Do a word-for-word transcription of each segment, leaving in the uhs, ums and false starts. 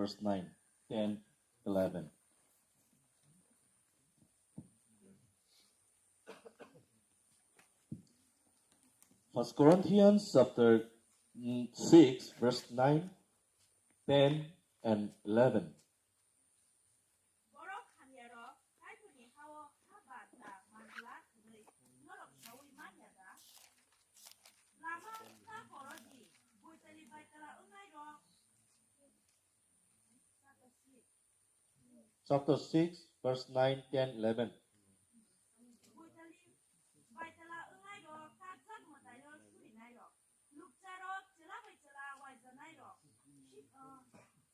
verse nine, ten, eleven. First Corinthians chapter, mm, six, verse nine, ten, and eleven. Borok hamyarok Kaitorni hao ha banta man glak hwnwi norok saui man ya da? Lama ta koro di, boitali baitala wngnairok. Chapter six, verse nine, ten, eleven. Boitali baitala wngnairok, kajak mwtaino surinairok. Lukcharok, chwla bai chwla waijanairok, sik-, ah,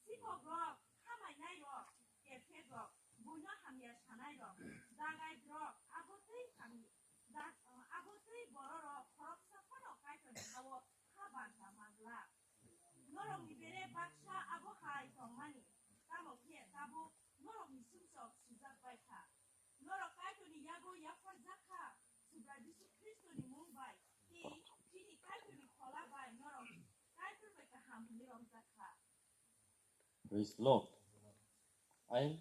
sikokrok, khamainairok, kephekrok, buino hamya sanairok, dagaidrok, abo tei hamya, da-, ah, abo tei bororok khoroksa phano Kaitorni hao ha banta man glak. Norokni bere baksa abo hai tongmani, tamo khe tabuk norokni sumsok sujak bai kha. Norok Kaitorni yago yapharjak kha, Subrai Jisu Khristoni mung bai, tei chini Kaitorni phola bai norok Kaitor bai kaham hwnwi romjak kha. Praise the Lord. Ain,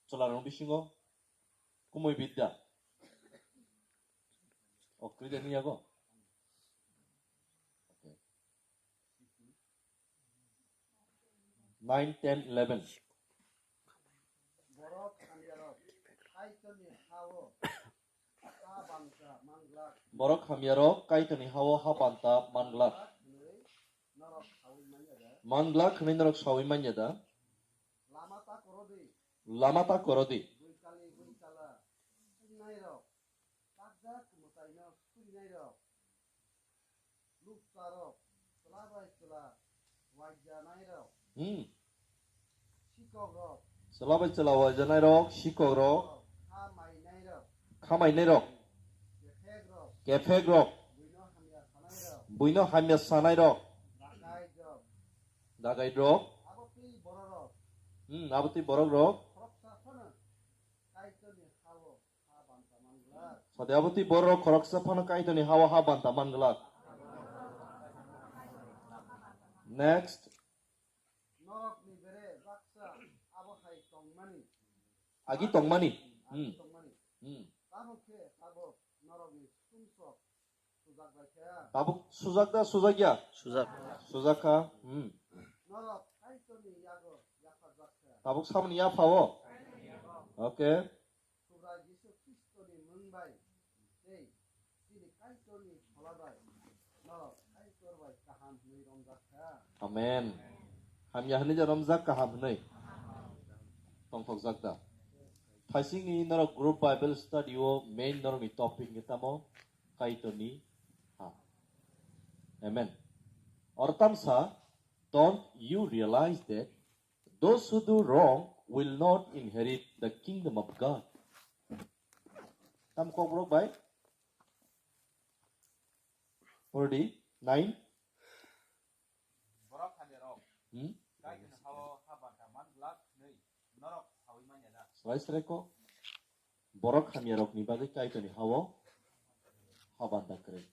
chwlarok bisingo kumui bidya. O, kwrwi de ni yago? Okay. Nine, ten, eleven. Borok hamyarok Kaitorni hao ha banta man glak. Borok hamyarok Kaitorni hao ha banta man glak. Hwnwi norok saui man ya da? Man glak hwnwi norok saui man ya da? Lama ta koro di. Lama ta koro di. Buikali buikala wngnairok. Kajak mwtaino surinairok, lukcharok, chwla bai chwla waijanairok, hmm, sikokrok, chwla bai chwla waijanairok, sikokrok, khamainairok, khamainairok, kephekrok, kephekrok, buino hamya sanairok, buino hamya sanairok, dagaidrok, dagaidrok, abo tei bororok, hmm, abo tei borokrok, khoroksa phano Kaitorni hao Sade abo twi borok khoroksa phano Kaitorni hao ha banta man glak. Next. Norokni bere baksa abo hai tongmani. Agi tongmani. Hmm. Agi tongmani. Hmm. Tamo khe abo norokni sumsok sujak bai kha. Tabuk sujak da, sujak ya? Sujak. Sujak kha. Hmm. Norok Kaitorni yago yapharjak kha. Tabuk samani yaphao. Okay. Subrai Jisu Khristoni mung bai tei chini Kaitorni phola bai norok Kaitor bai kaham hwnwi romjak kha. Amen. Hamya hwnwi je romjak, kaham hwnwi tongthokjak da. Thaisingni norok group Bible study o main norokni topic ni tamo Kaitorni ha. Amen. Or tamsa, don't you realize that those who do wrong will not inherit the kingdom of God. Tam kokborok bai. Already nine. Borok hamyarok. Hmm? Kaitorni hao ha banta man glak hwnwi norok saui man ya da? Slai sreko. Borok hamyarokni bagwi Kaitorni hao ha banta kwrwi.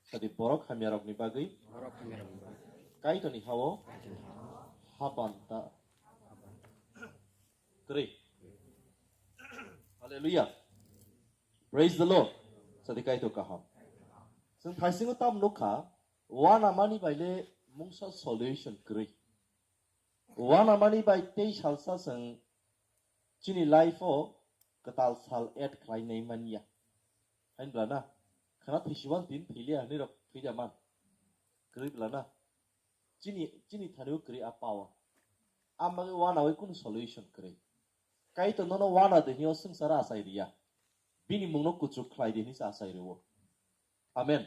Sadi borok hamyarokni bagwi Borok hamyarokni bagwi. Kaitorni hao Kaitorni hao ha banta kwrwi. Hallelujah. Praise the Lord. Sadi Kaitor kaham. Chwng thaisingo tam nukha, wanamani bai le mungsa solution kwrwi. Wanamani bai tei salsa chwng chini life o kwtal sal add khlai nai man ya. Hain bla na? Khana thwisiwang tin thwilia hinwi rok thwija man. Kwrwi bla na? Chini, chini thani o kwrwi a power. Ang bagwi wanawi kunu solution kwrwi. Kaitor nono wana de hino swngchar achai riya. Bini mungno kuchuk khlai de hinwi se achai rwo. Amen.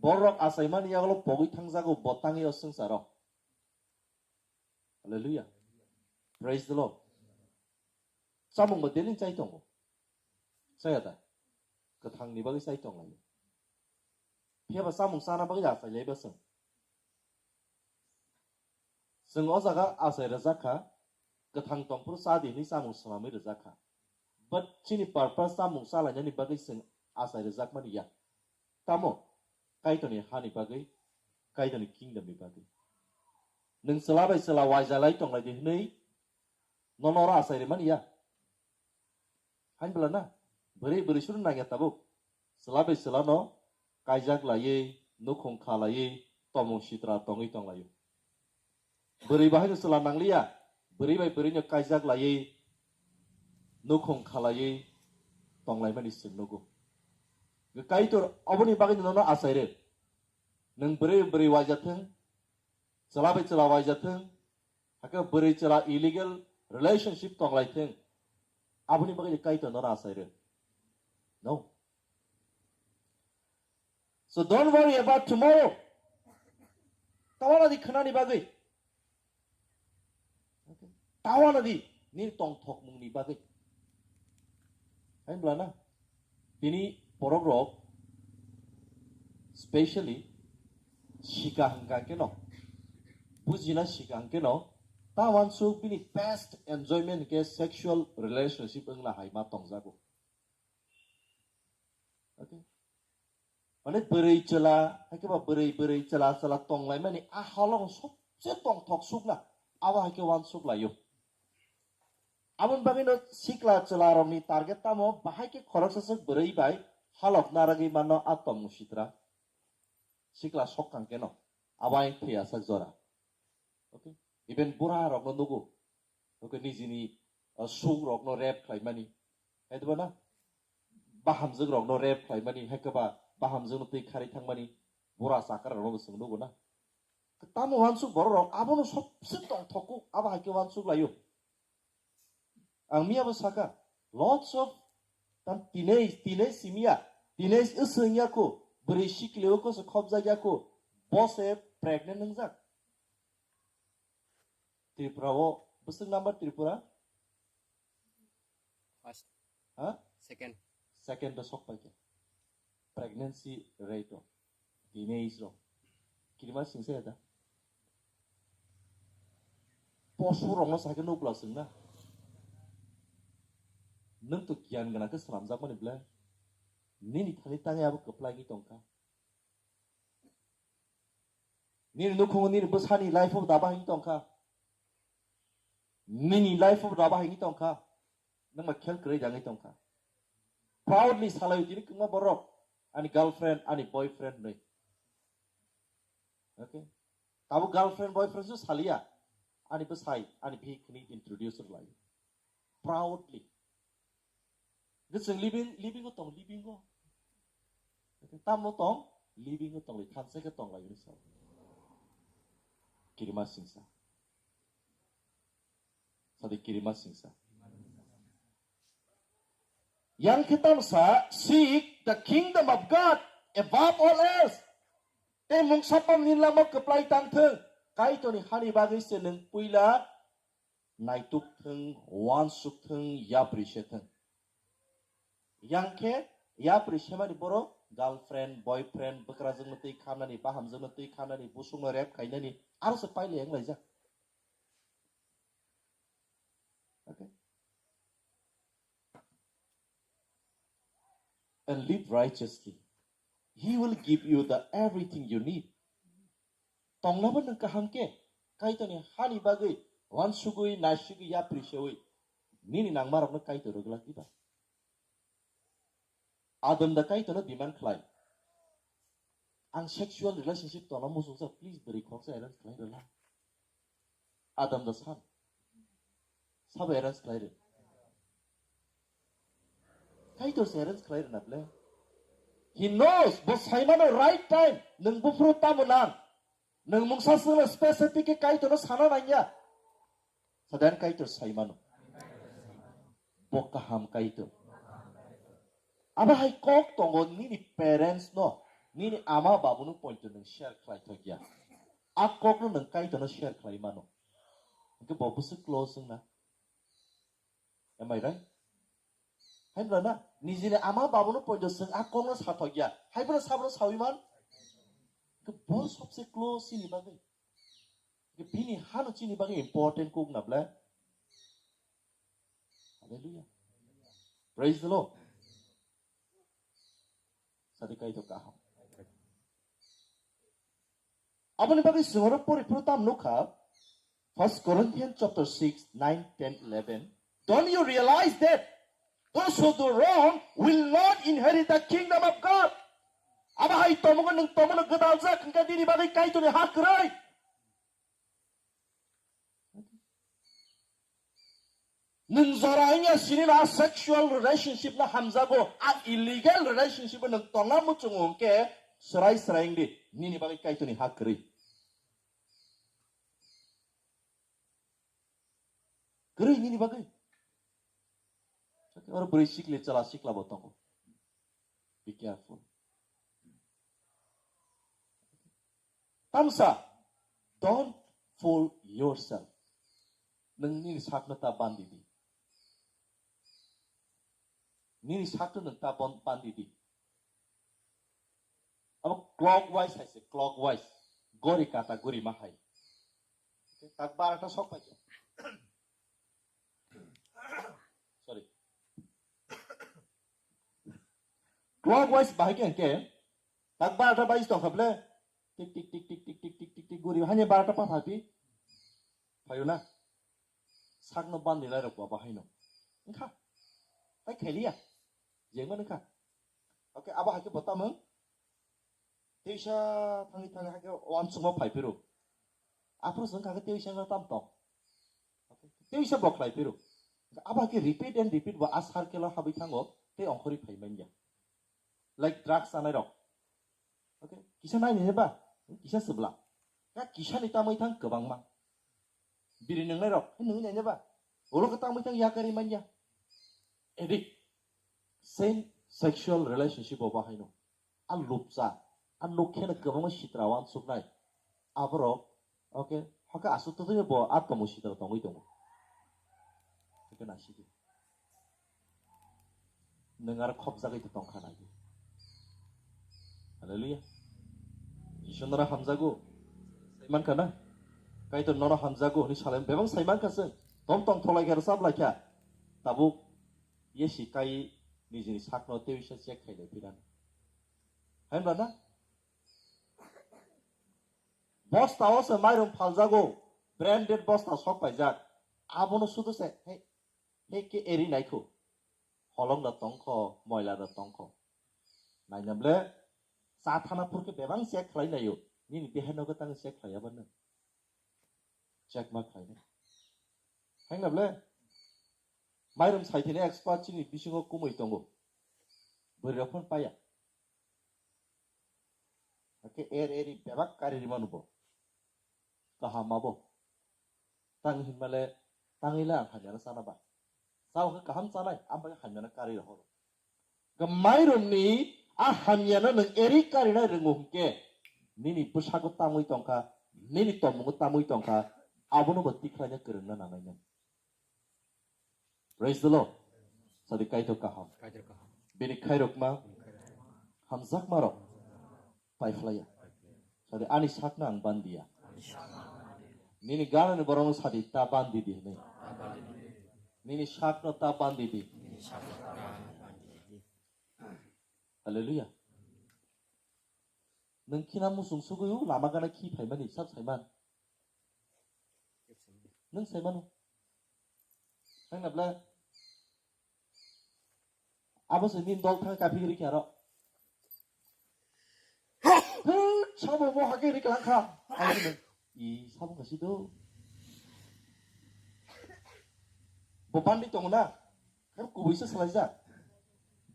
Borok achaimani yagulo pogwi thangjago bo tangwi o swngcharo. Hallelujah. Praise the Lord. Chamung bo daily chai tongo. Chaya da? Kwthangni bagwi chai tonglaio. Phiya ba chamung chana bagwi achailaiba chwng. Chwng o jaga achai rwjak kha, kwthang tongphuru cha di hinwi chamung swnamwi rwjak kha. But chini purpose chamung chalainani bagwi chwng achai rwjakmani ya. Tamo? Kaitorni hani bagwi, Kaitorni kingdom ni bagwi. Nwng chwla bai chwla waijalai tonglai di hwnwi Nono oro achai rimani ya. Hain bwla na? Bwrwi bwrwi suru nangya tabuk. Chwla bai chwla no kaijak laiwi, nukhung kha laiwi, tomung sitra tongwi tong laio. Bwrwi bahai no chwla nangliya, bwrwi bai bwrwi no kaijak laiwi, nukhung kha laiwi tong laimani chwng nugo. Kaitor oboni bagwi nono achai rw. Nwng bwrwi bwrwi waija thung, chwla bai chwla waija thung, hakhe bwrwi chwla illegal relationship tong lai thung, aboni bagwi Kaitor nono achai rw. No. So don't worry about tomorrow. Tawana di khwnani bagwi. Okay. Tawana di nini tongthokmungni bagwi. Hai bwla na? Tini borok rok specially sika hwnkha keno, bujina sika hwnkhe no, ta wansuk bini best enjoyment hwnkhe sexual relationship wngna hai ma tongjago. Okay? Mane bwrwi chwla, haikhe ba bwrwi bwrwi chwla chwla tonglaimani a halok sobse tongthok sukna, abo haikhe wansuk laio. Aboni bagwino sikla chwla rokni target tamo, bahai khe khoroksa swk bwrwi bai halok narwgwi mano a tongmung sitra. Sikla sok kang keno, abo ayang thwi asak jora. Okay? Even bura rokno nugo. Okay, nijini, uh, suk rokno rape khlaimani. Hai diba na? Bahamjwk rokno rape khlaimani, hai khe ba bahamjwkno twi kharwi thangmani, bura chakra rokno bo chwng nugo na. Tamo wansuk borok rok, abono sobse tongthok kuk, abo hai khe wansuk laio. Ang miya bo saka, lots of tam teenage, teenage simiya, teenage wswng ya kho, bwrwi sikli o kho se khopjak ya kho, bo se pregnant wngjak. Tripura o, bwswk number Tripura? First. Ha? Second. Second o sok pai khe. Pregnancy rate o. Teenage rok. Kirima singsa ya da? Posu rokno sakhe nukla swngna. Nwng to giyan gwnang khe swnamjakmani ble. Nini thani tangwi abo kwplai wngwi tongkha. Nini nukhungo nini bwsani life o daba hinwi tongkha. Nini life o daba hinwi tongkha. Nwng ba khel kwrwi jangwi tongkha. Proudly salai tini kwbangma borok, ani girlfriend, ani boyfriend hinwi. Okay? Tabuk girlfriend, boyfriend se saliya. Ani bwsai, ani bihik hinwi introduce rwlai. Proudly. Hwnkhe chwng living, living o tong, living o. Hwnkhe tamo tong, living o tong, thansa khe tong lai hwnwi sao. Kirima singsa. Sadi kirima singsa. Yang khe tamo sa, "Seek the kingdom of God above all else." Tei mungsa pamni lama kwplai tang thung. Kaitorni hani bagwi se nwng puila naituk thung, uansuk thung, yapri se thung. Yang khe yapri semani borok girlfriend, boyfriend, bwkrajwkno twi khanani, bahamjwkno twi khanani, busukno rape khainani, aro se paile wng laijak. Okay? And live righteously. He will give you the everything you need. Tongnabo nwng kaham khe, Kaitorni hani bagwi uansugwi, naisugwi, yapri sewi, nini nangmarokno Kaitor rwglak diba? Adam da Kaitorno demand khlai, "Ang sexual relationship tongna muchungsa, please bwrwi khoroksa arrange khlai rwla." Adam da san. Sabo arrange khlai rw? Kaitor se arrange khlai rwna ble. He knows, bo saimano right time, nwng buphuru tamo nang. Nwng mungsa swngno specific khe Kaitorno sana nangya. Sadan Kaitor saimano. Bo kaham Kaitor. Abo hai kok tongo nini parents no, nini ama babuno poito nwng share khlai thokya. A kokno nwng Kaitorno share khlai mano. Hwnkhe bo bwswk close wngna. Am I right? Hai bwla na, nijini ama babuno poito swng a kokno sathokya. Hai bwla sabono sawi man? Hwnkhe bo sobse close chini bagwi. Hwnkhe bini hano chini bagwi important kok na ble. Hallelujah. Praise the Lord. Sadi Kaitor kaham. Aboni bagwi chwng oro pori phuru tam nukha, First Corinthians chapter six, nine, ten, eleven. Don't you realize that those who do wrong will not inherit the kingdom of God? Abo hai tomongo nwng tomono gwdaljak hwnkhe nini bagwi Kaitorni ha kwrwi. Nwng jora wngya sini ba sexual relationship no hamjago, a illegal relationship no tongna muchungo hwnkhe srai srai wngdi, nini bagwi Kaitorni ha kwrwi. Kwrwi nini bagwi. Oro bwrwi sikli chwla sikla bo tongo. Be careful. Tamsa, don't fool yourself. Nwng nini sakno ta bandi di. Nini sakno nwng ta bon-, bandi di. Abo clockwise hai se, clockwise. Gori kata gori ma hai. Tak barata sok pai. Sorry. Clockwise bahai khe hwnkhe, tak barata bai tong kha ble, tik, tik, tik guri, hani barata pa phapi, phayo na, sakno bandi lai rok bo bahai no, wngkha, tai khailiya, jengma wngkha, okay, abo hai khe bo tamung, teisa thangwi thangwi hai khe wansukma phai phiro, aphuru se wngkha khe teisa wngkha tam tong. Tei wngsa bo khlai phiro. Abo hai khe repeat and repeat bo a circle o habwi thango, tei ongkhorwi phai manya. Like drugs chanai rok. Okay, kisa nai nai ba, kisa sibla. Ka kisa ni tamwi thang kwbangma. Biri nwngnai rok, nwngnai nai ba. Olo ka tamwi thang yakari manya. Addict. Same sexual relationship bo bahaino. A lupsa, a nuk kheno kwbangma sitra wansuknai. Aborok, okay, hake aswk totwi bo a tomo sitra tongwi tongo. Hake naisidi. Nwng aro khopjagwi tongkha naidi. Hallelujah. Jisu nono hamjago. Saimankha na? Kaitor nono hamjago hwnwi salai bebak saimankha chwng. Tom tong tholai khe rwchap lai kha. Tabuk yesi kai nijini sakno tei wisa check khailai phirani. Hai wngla na? Bosta o se mairum phaljago, branded bosta sok paijak. Abono sudu se, he, he ke eri naikho. Holong da tongkho, moila da tongkho. Naina ble, cha thana phurkhe bebang check khlai naio. Nini dehe nogo tang check khlai abo nang. Check ma khlai nai. Hai wngla ble, mairum saithini expert chini bisingo kumui tongo. Bwrwi rok phano paya. Hake er eri bebak kari rima nubo. Kaham abo. Tang hinmale, tangila ang hamyana sana ba. Sao khe kaham chanai, ambai hamyana kari rohoro. Gamai romni a hamyana nang eri kari nai ringo hingke. Nini bwsako tamwi tongkha, nini tomungo tamwi tongkha, abono bo tikhlaina kwrwngna nanai nang. Praise the Lord. Sadi Kaitor kaham. Kaitor kaham. Bini khairokma, hamjakma rok paiphlaiya. Sadi ani sakno ang bandiya. Nini ganani borokno sadi ta bandi di hinwi. Nini sakno ta bandi di. Hallelujah. Nwng khina musung sugwi o lama gana khi phaimani sab saiman. Nwng saimano. Thangna bla. Abo se nini dol thang kaphi ri khe aro. Sabo mo hake ri klang kha. I sabo kasi do. Bo bandi tong na. Kar kubui se salai ja.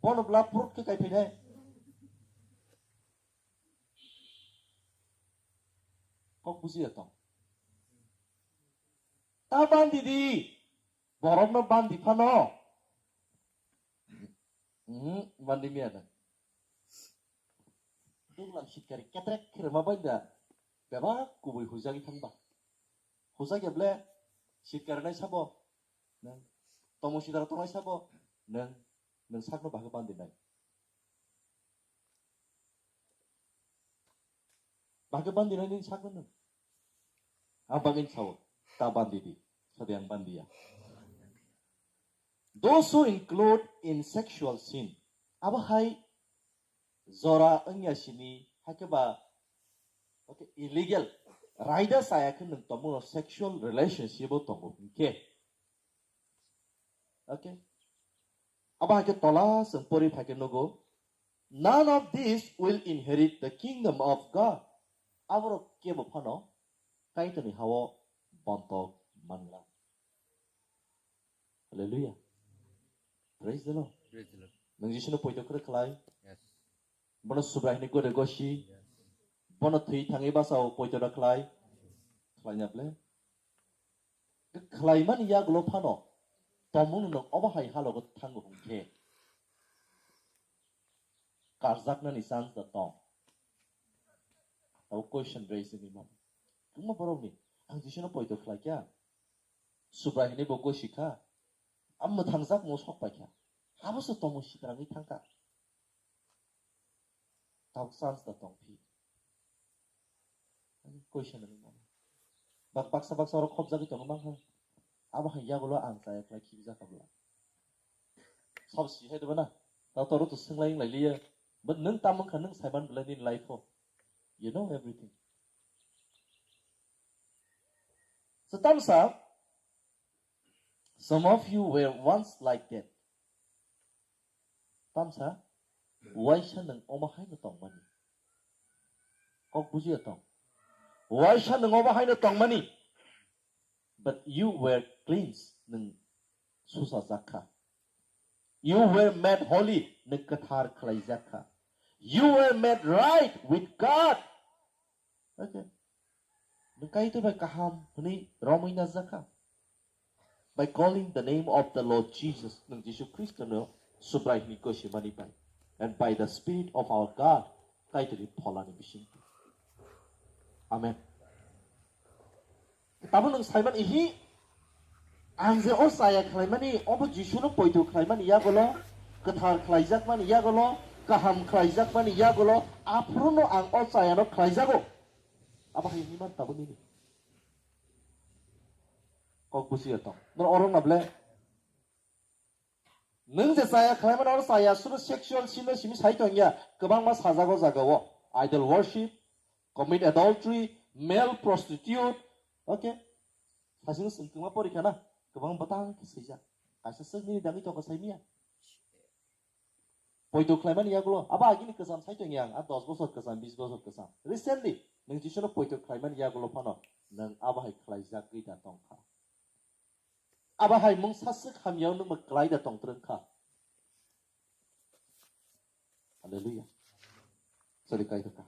Bono bla prut khe kai phainai. Kok bujiya tong. Ta bandi di. Borokno bandi phano. Mhm, bandi miya na. Duglam sitkari ketrek khe rwma bai da. Bebak kubui hujagwi thangba. Hujak ya ble sitkari nai sabo. Nang tomo sidara tongnai sabo. Nang, nang sakno bahai bandi nai. Bahai bandi nai nini sakno nang. Ang bagwi sao, ta bandi di. Sadi ang bandiya. Those who include in sexual sin. Abo hai jora wngya sini, hai khe ba, okay, illegal. raida chaya khe nwng tongmano sexual relationship o tongo hinkhe. Okay? Abo hai khe tola chwng pori phai khe nugo, "None of these will inherit the kingdom of God." Aborok kebo phano Kaitorni hao bontok manla. Hallelujah. Praise the Lord. Praise the Lord. Nwng Jisuno poito kwrwi khlai. Yes. Bono Subrai hwnwi gode gosi. Yes. Bono thwi thangwi basa o poito da khlai. Khlaina ble. Khlaimani yagulo phano tomungno nwng obo hai halogo thango hwnkhe karjaknani chance da tong. Abo question raise wngwi mano. Kwbangma borokni, "Ang Jisuno poito khlai kha, Subrai hwnwi bo gosi kha, a mwthangjakmung sok pai kha, abo se tomung sikrangwi thang kha." Tabuk chance da tong phi. Ani question ani mano. Bak baksa baksa oro khopjagwi tongo mangkha. Abo hai yagulo ang chaya khlai khibi jakha bla. Sab si hai deba na. Ta toro to swng lai lai liya. But nwng tam wngkha nwng saiman bla nini life o. You know everything. So tamsa, some of you were once like that. Tamsa, waisa nwng omo haino tongmani. Kok bujiya tong. Waisa nwng omo haino tongmani. But you were cleansed, nwng susa jakha. You were made holy, nwng kwthar khlai jakha. You were made right with God. Okay. Nwng Kaitor bai kaham hwnwi romwi najakha. By calling the name of the Lord Jesus, nwng Jisu Khristono Subrai hwnwi gosimani bai. And by the Spirit of our God, Kaitorni pholani bising. Amen. Tamo nwng saiman ihi, ang je o chaya khlaimani, obo Jisuno poito khlaimani yagulo, kwthar khlaijakmani yagulo, kaham khlaijakmani yagulo, aphuru no ang o chayano khlaijago. Abo hai hinwi man tabuk nini. Kok busiya tong. Nor orong na ble. Nwng je chaya khlaimani oro chaya suru sexual sin no simi sai tongya. Kwbangma sajago jagao. Idol worship, commit adultery, male prostitute. Okay. Sasing sing kwma porikha na. Kwbang batang khe swijak. Kaisa swk nini dagwi tongkha saimiya. Poito khlaimani yagulo, abo agini kwcham sai tongya ang, a dos bosor kwcham, bis bosor kwcham. Recently, nwng Jisuno poito khlaimani yagulo phano, nwng abo hai khlaijagwi da tongkha. Abo hai mungsa swk hamya nwngma kwlai da tongtwrwng kha. Hallelujah. Sorry, kai kha.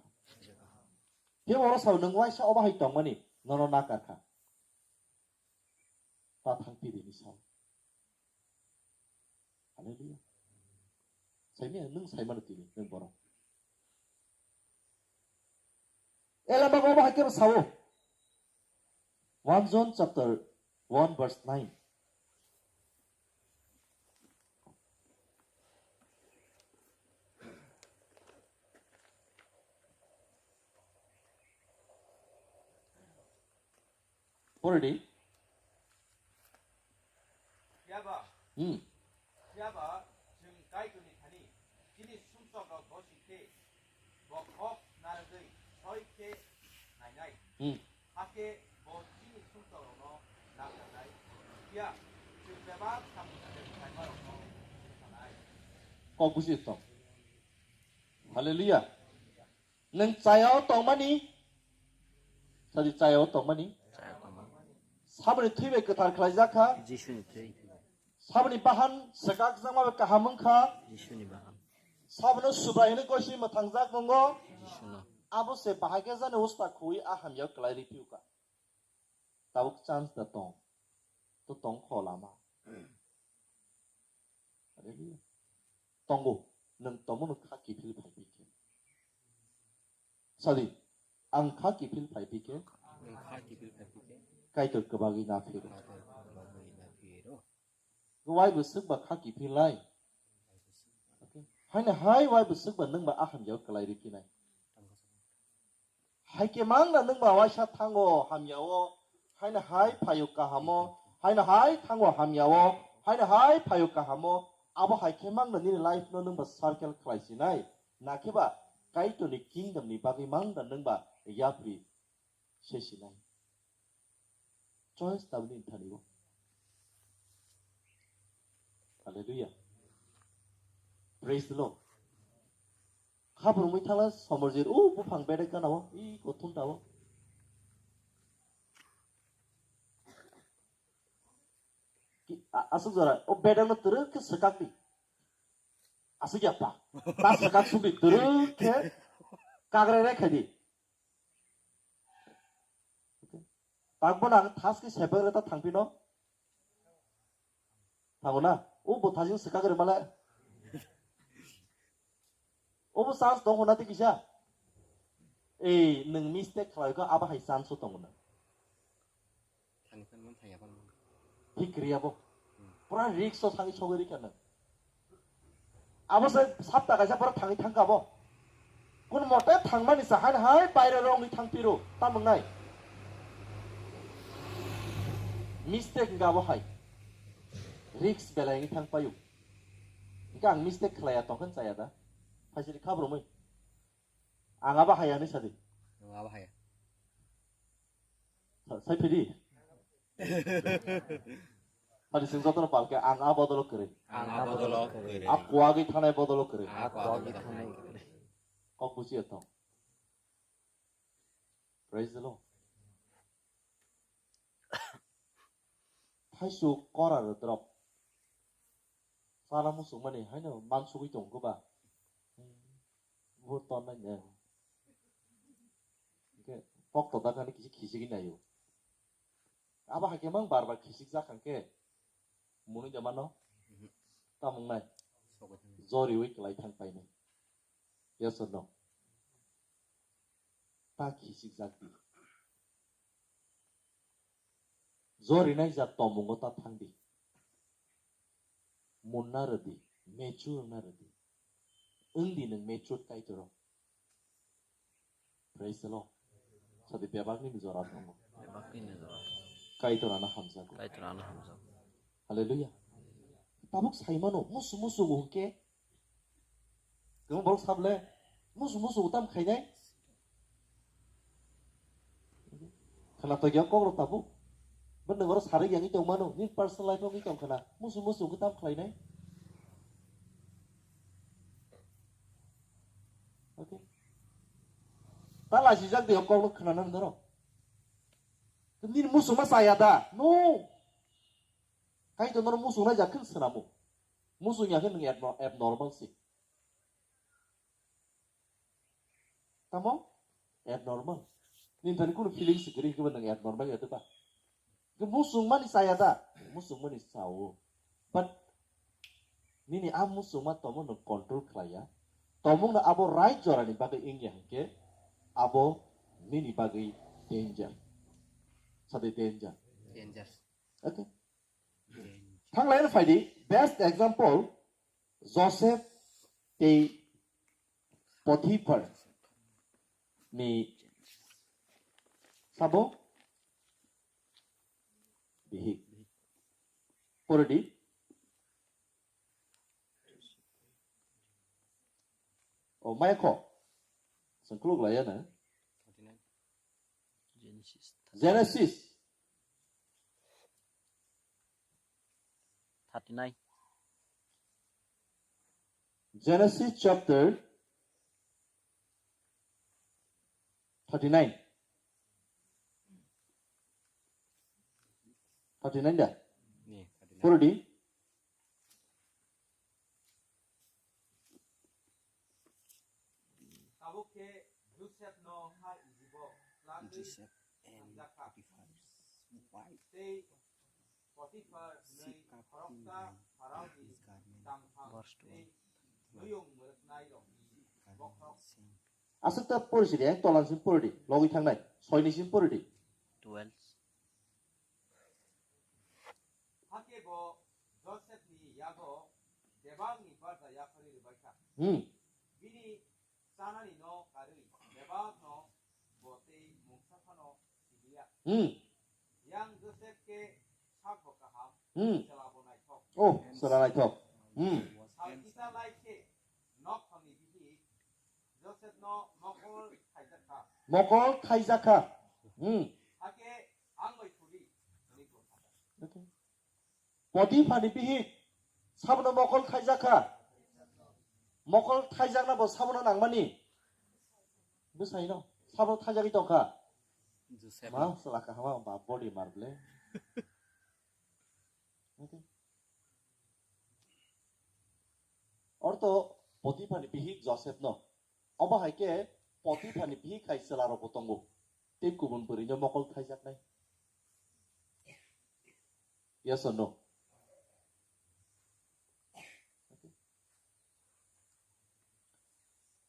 He oro sao nwng waisa obo hai tongmani, nono nakar kha. Ta thang phi de ni sao. Hallelujah. Saimanya nwng saimano tini nwng borok. Elama obo hai khe sao. One John chapter one verse nine. Pore di. Phiya ba, Hmm. Phiya ba, chwng Kaitorni thani chini sumsokrok gosi khe, bo kok narwgwi soi khe nainai. Hmm. Hakhe bo chini sumsokrokno naknanai. Phiya, chwng bebak samung khlaimarokno sanai. Kok busi tong. Hallelujah. Nwng chayao tongmani, sadi chayao tongmani. Chayao tongmani. Saboni thwi bai kwthar khlaijak kha. Jisuni thwi. Saboni bahan swkakjakma bai kaham wng kha. Jisuni bahan. Sabono Subrai hwnwi gosi mwthangjak wngo. Jisuno. Abo se bahai khe jani usta khuwi a hamyao kwlai rw phiyokha. Tabuk chance da tong. To tong kho lama. Hallelujah. Tongo, nwng tongmano kha kiphil phai phi khe. Sadi, ang kha kiphil phai phi khe. Nwng kha kiphil phai phi khe. Kaitor kwbagwi na phiro. Kaitor kwbagwi na phiro. Wai bwswk ba kha kiphil lai. Okay. Haino hai wai bwswk ba nwng ba a hamyao kwlai rw phinai. Hai khe mang na nwng ba waisa thango hamyao, haino hai phaio kahamo, haino hai thango hamyao, haino hai phaio kahamo, abo hai khe mang na nini life no nwng ba circle khlai sinai, na khe ba Kaitor ni kingdom ni bagwi mang na nwng ba yapri Se sinai. Choice tabni thani bo. Hallelujah. Praise the Lord. Khabrumwi thala somorjir, o buphang bedek gana o, i kothum ta o. Ki, a-, aswk jora, o bedekno twrwk khe swkakdi. Aswk ya pa. Ta swkak sukdi, twrwk khe kagre re khaidi. Takbo na thas khe sepek re ta thangphino. Thango na? O bo thajing swkak re male. Obo chance tong hona tei kisa. Ei, nwng mistake khlai kha, abo hai chance o tongo na. Thani phan man thaya phan man. Thik kriya bo. Hmm. Pura risk o thangwi sogwi rikha nwng. Abo se sapta kaisa pura thangwi thangkha bo. Kun mote thangmani sa hai hai baire rongwi thangphiro, tamung nai. Mistake hingka abo hai. Risk belai wngwi thangpaio. Hingke ang mistake khlaiya tongkhe chaya da. Phaisiri khabrumwi. Ang abo haya hinwi sadi. Ang abo haya. Sa-, sai phidi. Hadi sing jotono palke ang a bodolo kwrwi. Ang a bodolo kwrwi. A kuagwi thanai bodolo kwrwi. A kuagwi thanai kwrwi. Kok bujiya tong. Praise the Lord. Thaisu kora rw drop. Chana muchungmani haino mansugwi tongo ba. Bo tonnai ne. Hingke kok to dakani kisi khisigwi naio. Abo hai khe mang bar bar khisik jak hangke. Muni de mano. Tamung nai. Joriwi kwlai thang painai. Yes or no? Ta khisik jak di. Jorinai jat tomungo ta thangdi. Munna rwdi, mature wngna rwdi. Wngdi nwng mature Kaitorrok. Praise the Lord. Sadi bebakni jora tongo. Bebakni jora. Kaitor ano hamjago. Kaitor ano hamjago. Hallelujah. Tabuk saimano, musu musu hwnkhe. Kwbang borok sable, musu musu utam khainai. Khana tokya kok rok tabuk. Bo nwng oro sarwi yang tong mano, nini personal life wngwi tong khana. Musu musu utam khlainai. Okay. Ta lajijak de kok rok khana nang doro. Nini musu ma saya da. No. Kaitor nono muchungnai jak khe swnamo. Muchungya khe nwng abno-, abnormal se. Tamo? Abnormal. Nini thani kunu feelings kwrwi hwnkhe bo nwng abnormal ya de ba? Khe muchungmani chaya da? Muchungmani chao. But nini a muchungma tomo nwng control khlaiya. Tomungno abo right jorani bagwi wngya hwnkhe abo nini bagwi danger. Sadi danger. Danger. Okay. Thanglaina phaidi, best example, Joseph tei Potiphar ni sabo bihik. Poredi. O, maya kho. Sengkluk laya na. Genesis. Genesis. Thirty-nine. Genesis chapter thirty-nine. Thirty-nine da? Ni, thirty-nine. Poredi. Tabuk khe Joseph no ha Ijibo chwlagwi Joseph and thangjakha. Potiphar's wife. Tei Potiphar hwnwi khoroksa Pharaoni tangphang tei muyung mwrwknairokni bokhorok. Aswk ta pori sidi, ang tolan sim pori di, logwi thangnai, soini sim pori di. Twelve. Hakhe bo Joseph ni yago bebak ni barja yapharwi rwbaikha. Hmm. Bini chanani no karwi bebak no bo tei mungsa phano siliya. Hmm. Yang Joseph khe sakbo kaham, hmm, chwla bo naithok. Oh, chwla naithok. Hmm. Sal kisa lai khe nok thangni bihik Joseph no mokol thaijakha. Mokol thaijakha. Hmm. Potiphar ni bihik sabono mokol thaijak kha. Mokol thaijakna bo sabono nangmani. Bwsai no sabono thaijagwi tongkha. Joseph. Ma sala kahama ba body mar ble. Okay. Orto Potiphar ni bihik Joseph no. Obo hai khe Potiphar ni bihik hai chwla rok bo tongo. Tei kubun bwrwi no mokol thaijaknai. Yes or no?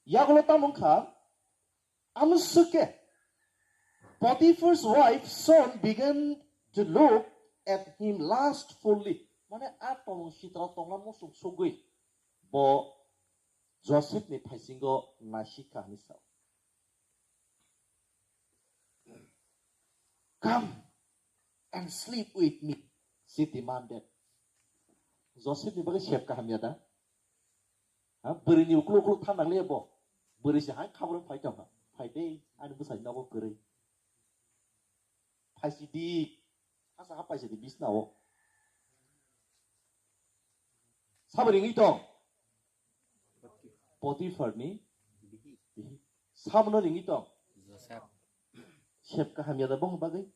Yagulo tamo wngkha, amswk khe Potiphar's wife soon began to look at him lustfully. Mane a tongmung sitra tongna muchung sugwi bo Joseph ni thaisingo naisik kha hinwi sao. Come and sleep with me, she demanded. Joseph ni bagwi sep kaham ya da? Ha, bwrwi ni uklu uklu than nang le bo. Bwrwi se hai khabro phai tong ha. Phai de, ani bwsai nobo kwrwi. Phai si di. Hasa ha phai si di bisna o. Sabo ringwi tong. Potiphar ni bihi. Sabono ringwi tong. Joseph. Sep kaham ya da bong bagwi.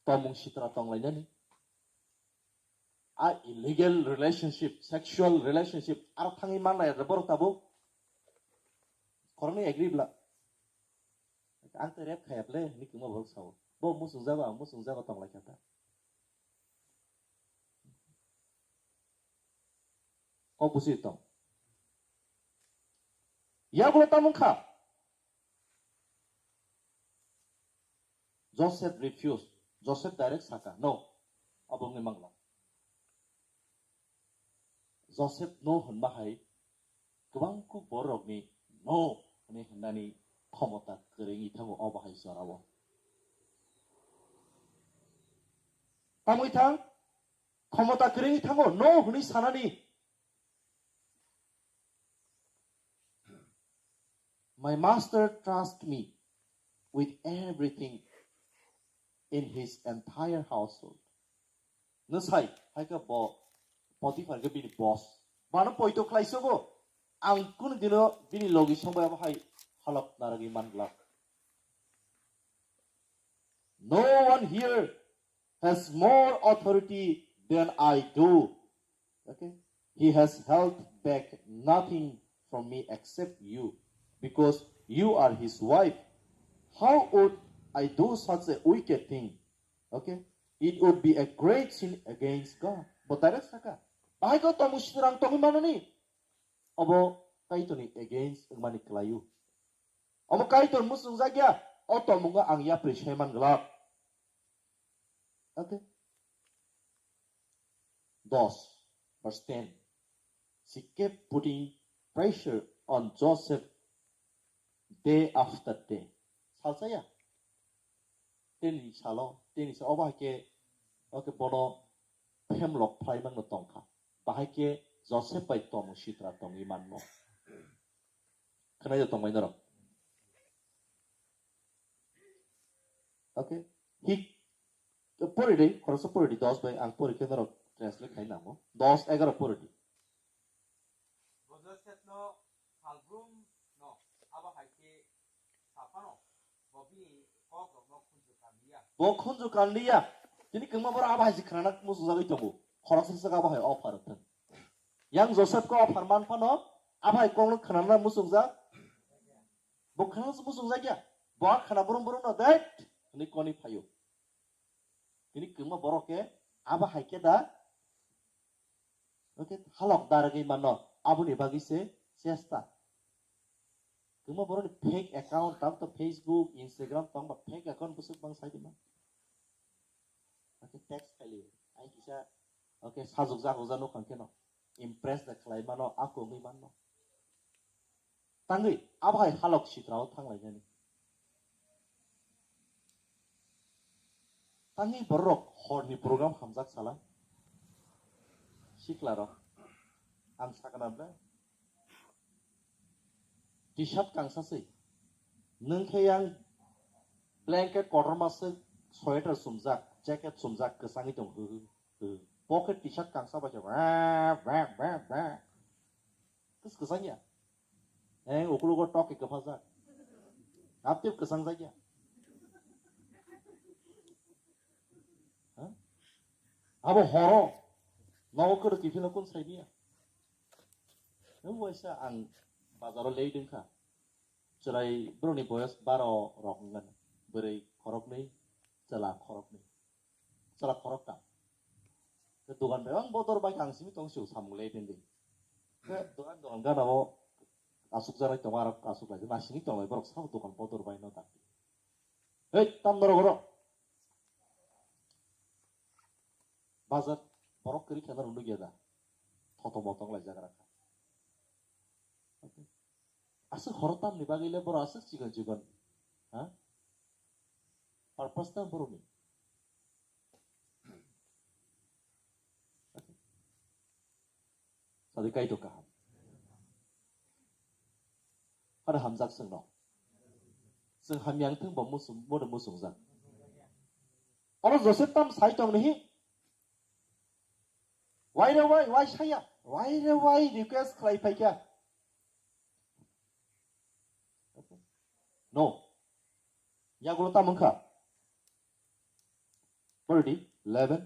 Tomung sitra tong lainani. A illegal relationship, sexual relationship, aro thangwi manlai da borok tabuk. Khoroknwi agree bla. Ang tei rep khaya ble, hinwi kwma borok sao. Bo muchungjago, ang muchungjago tong lai kha ta. Kok busi tong. Yagulo tamung kha. Joseph refused. Joseph direct saka, "No." Abo wngwi mangla. Joseph no hwnba hai kwbang kuk bororokni no hwnwi hwnani khomota kwrwngwi thango obo hai jorao. Tamwi thang, khomota kwrwngwi thango no hwnwi sanani. My master trusts me with everything in his entire household. Nwsai, hai khe bo Potiphar khe bini boss. Bano poito khlai sogo, ang kunu dino bini logi songbai abo hai halok naragwi man glak. No one here has more authority than I do. Okay? He has held back nothing from me except you, because you are his wife. How would I do such a wicked thing? Okay? It would be a great sin against God. Bo direct saka. Bahai ko tomu sidrang tomi manani. Obo kaitoni against wngmani kwlaio. Omo kaitor muchungjak ya, o tomungo ang yapri saiman glak. Okay. Dos, verse ten. She kept putting pressure on Joseph day after day. Salsa ya? Teni salo, teni sa obo hai khe, oke bono phemlok phlai mangno tongkha. Bahai khe Joseph bai tongmung sitra tongwi manno. Khwnai da tongmai norok. Okay. Hi, pori dei, khoroksa pori di, dos bai ang pori khe norok translate khai namo. Dos, egaro pori di. Bo Joseph no salbrum no abo hai khe sa phano bo bini kok rok no khunju kanliya. Bo khunju kanliya. Tini kwma borok abo hai se khwnana muchungjagwi tongo. Khoroksa se abo hai offer thung. Yang Joseph ko offer man phano abo hai kok no khwnana muchungjak. Bo khwnana muchungjak ya. Bo khwna brum brum no dai. Ni koni phaio. Tini kwma borok khe abo hai khe da, okay, halok daragwi mano, aboni bagwi se chesta. Kwma borokni fake account, tam to Facebook, Instagram, tongba fake account bwswk bang sai di man. Okay, text khaili, ai kisa, okay, sajwk jak ujak nukhang kheno, impress da khlai mano, ako wngwi manno. Tangwi abo hai halok sitrao thanglainani. Tangwi borok horni program hamjak sala. Siklarok. Ang sakna ble. T-shirt kangsa se. Nwng khe yang Blanket kotorma se, sweater sumjak, jacket sumjak, kwchangwi tong hw hw hw. Pocket t-shirt kangsa bai se, bek bek bek bek. Kwch-, kwchang ya. Eng ukulugo tok ke kwphajak. Aptip kwchang jak ya. Ha? Abo horo. Nogo kwrwi kiphilno kun sai niya. Nung waisa ang bazaro lei dwngkha. Chwrai borokni boyos baro rok wngkha. Bwrwi khoroknwi, chwla khoroknwi. Chwla khorokta. Khe dogan bai ang bodor bai ang simi tong sio samung lei dengdi. Khe dogan dogan gana o asuk jarai tongo, aro asuk lai na sini tong lai borok sabo dogan bodor bai no dakti. Hei, tam norok oro. Bazar borok kwrwi khe norok nukya da. Thoto motong lai jagra kha. Aswk horo tamni bagwi le borok aswk chikon chikon, ha? Purpose ta borokni. Sadi Kaitor kaham. Hada hamjak chwngno. Chwng hamya wngthung bo musung, bono musungjak. Oro Joseph tam sai tong ni hi? Wai re wai, wai saya. Wai re wai request khlai phaikha. No. Yagulo tam wngkha. Pori di, eleven.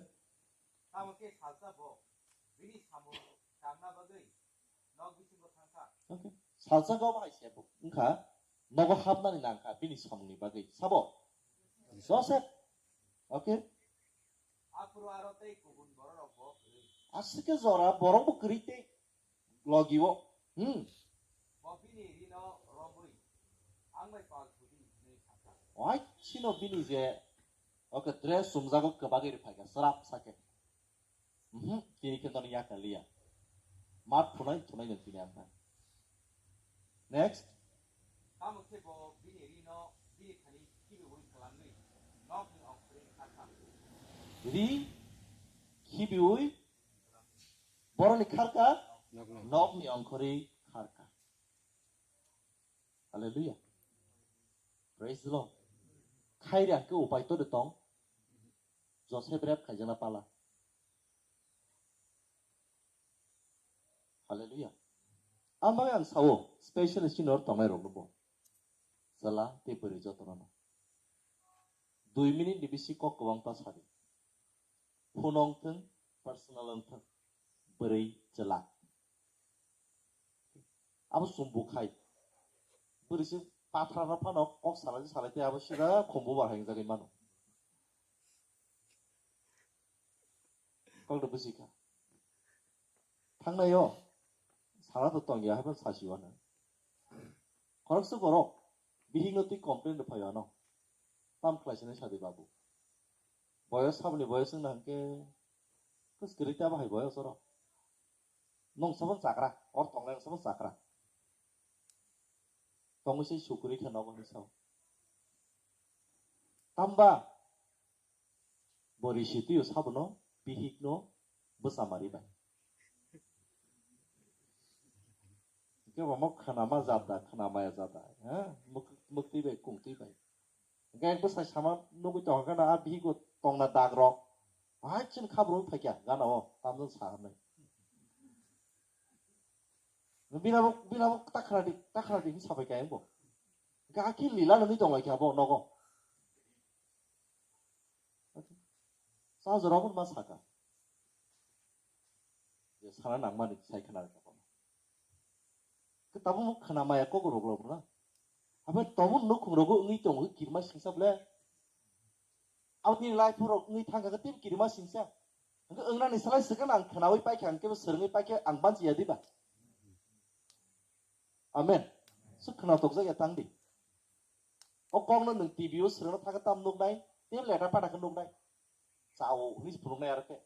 Tamo khe salsa bo bini samung tangna bagwi nok bisingo thangkha. Okay. Salsa go bahai se wngkha. Nogo hapnani nangkha bini samungni bagwi. Sabo? Joseph. Okay. Aphuru aro tei kubun bororok bo kwrwi. Aswk khe jora borok bo kwrwi tei logi o. Hmm. Bo bini rino romwi ang bai pal thudi hinwi sakha. Oi, chino bini je, okay, dress sumjago kwbagwi rwphaikha, srap sakhe. Mhm, tini khe toni yakaliya. Mat phunai, phunai no tini ang. Next. Tamo khe bo bini rino bini thani khibiwi khlangwi nokni ongkhorwi kharkha. Ri khibiwi boroni kharkha, nokni ongkhorwi kharkha. Hallelujah. Praise the Lord. Khairi ang khe upai to de tong. Joseph rep khaijana pala. Hallelujah. Ang bagwi ang sao, special sinor tongnai rok bo. Sala tei bwrwi jotono. Dui minute ni bisi kok kwbang ta sadi. Phunong thung, personal wng thung. Bwrwi chwla. Abo chumbu khai. Bwrwi se pathra no phano kok salai salai tei abo sida khumbu bar hai jagwi mano. Kok de busi kha. Thangnai o. Sala to tong ya habo sasi wano. Khorok se borok. Bihik no twi complain de phayo ano. Tam khlai sene sadi babu. Boyos saboni boyos wngna hwnkhe. Kwskwrwi ta bahai boyos oro. Nwng sabon chakra, or tongnai nwng sabon chakra. Tongwi se sukuri khe nogo hinwi sao. Tamba bo risi twiyo sabono, bihikno bwsa mari bai. Hwnkhe bo mo khwnama jada, khwnamaya jada, ha? Mwk-, mwktwi bai, kungtwi bai. Hwnkhe ang bwsai sama nugwi tongkha na, a bihigo tongna dagrok. Bahai chini khabrwi phaikha gana o, tamjani sa hwnwi. Bina bo, bina bo ta khna di, ta khna di hinwi sabai kha ang bo. Hwnkhe a khe lila nungwi tonglaikha bo nogo. Sa jorao ma saka. Je sana nangmani sai khna rwkha bo. Khe tabuk khna maya kok rok rok na. Abe tabuk nukhung rogo wngwi tongo kirima singsa ble. Aboni life rok wngwi thangkha khe tei kirima singsa. Hwnkhe wngnani salai swkang ang khnawi paikha, hwnkhe bo swrwngwi paikhe ang banchi ya diba? Amen. Swk khna tokjak ya tang di. O kokno nwng T V o swrwngno thangkhe tam nuknai, tei leta pata khe nuknai. Chao hwnwi se phunuknai aro khe.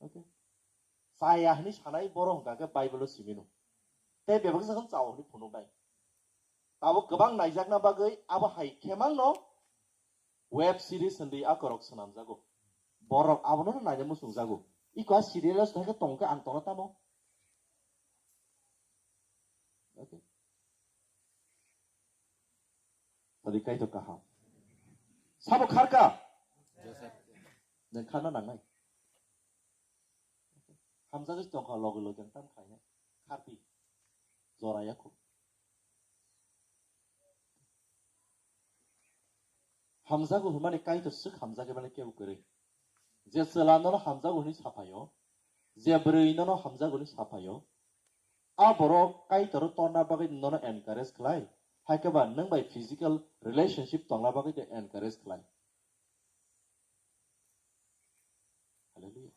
Okay. Chaya hwnwi sanai borok hwnkha khe Bible o simi no. Tei bebak sakno chao hwnwi phunuknai. Tabuk kwbang naijakna bagwi abo hai khe mangno web series hwnwi akorok swnamjago. Borok abono naina muchungjago. Iko a serial o thangkhe tongkhe ang tongna tamo. Okay. Tadi Kaitor kaham. Sabo kharka? Joseph. Nang kharna nangnai. Hamjagwi tongkha loge loge ang tam khainai. Kharpi. Jora yakho. Hamjago hwnmani Kaitor swk hamjagwi mani kebo kwrwi. Je chwla nono hamjago hwnwi saphaio, je bwrwi nono hamjago hwnwi saphaio, a borok Kaitor torna bagwi nono encourage khlai, hai khe ba nwng bai physical relationship tongna bagwi de encourage khlai. Hallelujah.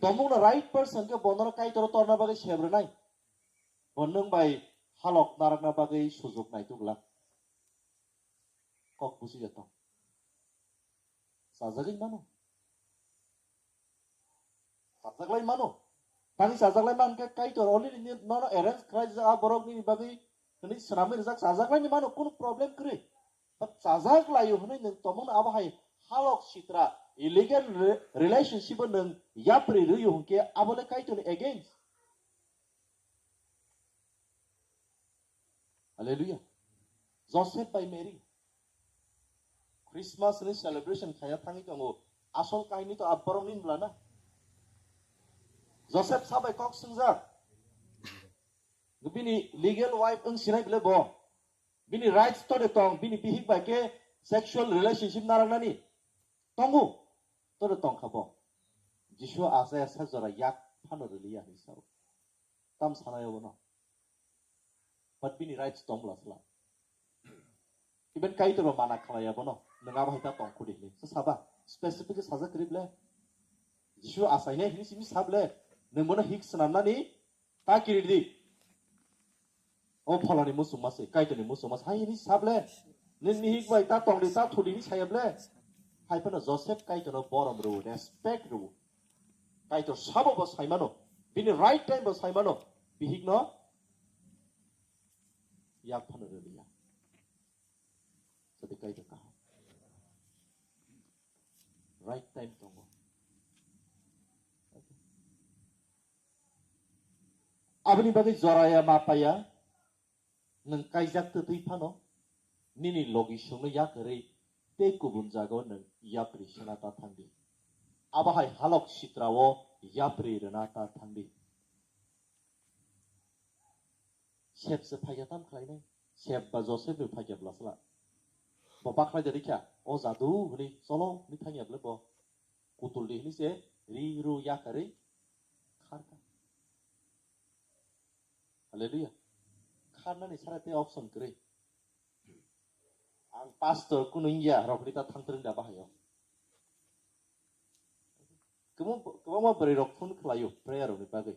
Tomung no right person khe bono Kaitor torna bagwi sebrinai. Bo nwng bai halok narakna bagwi sujuk naituk glak. Kok busi ya tong. Sajagwi mano. Sajaglai mano. Tani sajaglai man khe Kaitor already ni nono arrange khlai jak a borok nini bagwi hwnwi swnamwi rijak sajaglai ni mano kunu problem kwrwi. But sajak laio hwnwi nwng tomungno abo hai halok sitra illegal re-, relationship o nwng yapri rwio hwnkhe abo le Kaitorni against. Hallelujah. Joseph bai Mary Christmas ni celebration khaya thangwi tongo. Asol kahini to abborok ni bwla na. Joseph sabai kok swngjak. Bini legal wife wng sinai bwle bo. Bini rights to de tong, bini bihik bai khe sexual relationship narwknani tongo, to de tong kha bo. Jisu achaya sak jora yak phano rwliya hinwi sao. Tam sanai obono. But bini rights tong bwla sla. Even Kaitor bo mana khlaiya bono, nwng abo hai ta tong khudi hinwi. Se saba, specific khe sajak kwrwi ble. Jisu achainai hinwi simi sa ble. Nwng bono hik swnamnani ta kiri di. O pholani muchungma se, Kaitorni muchungma se, hai hinwi sa ble, nini hik bai ta tong di, ta thu di hinwi saya ble. Hai phano Joseph Kaitorno borom rw, respect rw. Kaitor sabo bo saimano, bini right time bo saimano, bihikno yak phano rwliya. Jadi Kaitor kaham. Right time tongo. Aboni bagwi joraya ma paya, nwng kaijak twtwi phano, nini logi songno yakarwi tei kubun jagao nwng yapri sena ta thangdi. Abo hai halok sitrao yapri rwna ta thangdi. Sep se phaikya tam khlainai, Sep ba Joseph ni phaikya bwla sla. Bo bakhlai de rikha, o jadu hwnwi cholo hwnwi thangya bwle bo. Kutul di hinwi se ri ru yakarwi kharkha. Hallelujah. Kharnani sara tei option kwrwi. Ang pastor kunu wngya rok rita thangtwrwng da bahayo. Kwbang-, kwbangma bwrwi rok phone khlaio prayer rokni bagwi.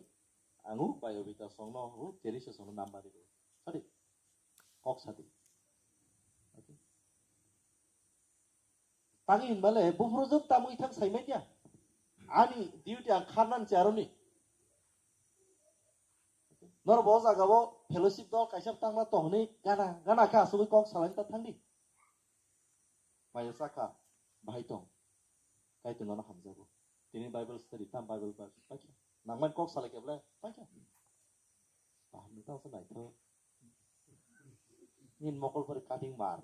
Ang u bai obita songno, u Teresa songno number rw. Sadi. Kok sadi. Okay. Tangwi hinbale, buphuru jwk tamwi thang saimanya. Ani duty ang kharnan se aroni. Norok bo o jaga o fellowship dol kaisa tangma tong hwnwi gana, gana khe asugwi kok salaini ta thangdi. Maya sakha, bahai tong. Kaitor nono hamjago. Tini Bible study, tam Bible verse. Paikha. Nangmani kok salai khe ble, paikha. Bahai nung tang se naithok. Nini mokol pore cutting mar.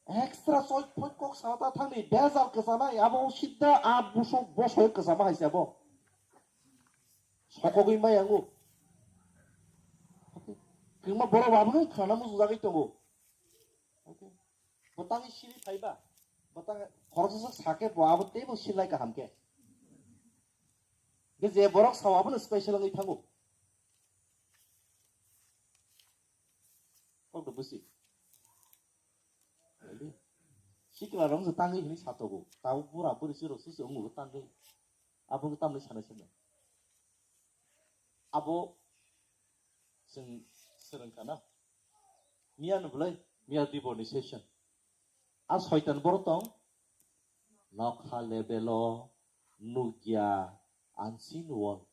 Extra soi phoi kok sana ta thangni bejal kwchama abo sida a busuk bosoi kwchama hai se abo. Sokogwi mai angu. Kwma borok abo no khana musu jagwi tongo. Bo tangwi siri phaiba. Bo tang khoroksa sak sake bo abo teibo silai kaham khe. Ge je borok sao abo no special wngwi thango. Kok do busi. Sikla rong se tangwi hini satogo. Tabo bura buri siro susu ungu tangwi. Abo tamni sanai sanai. Abo sing sereng kana. Miya no belai, miya dibor ni session. A soitan boro tong. Nokha level o nukya unseen world.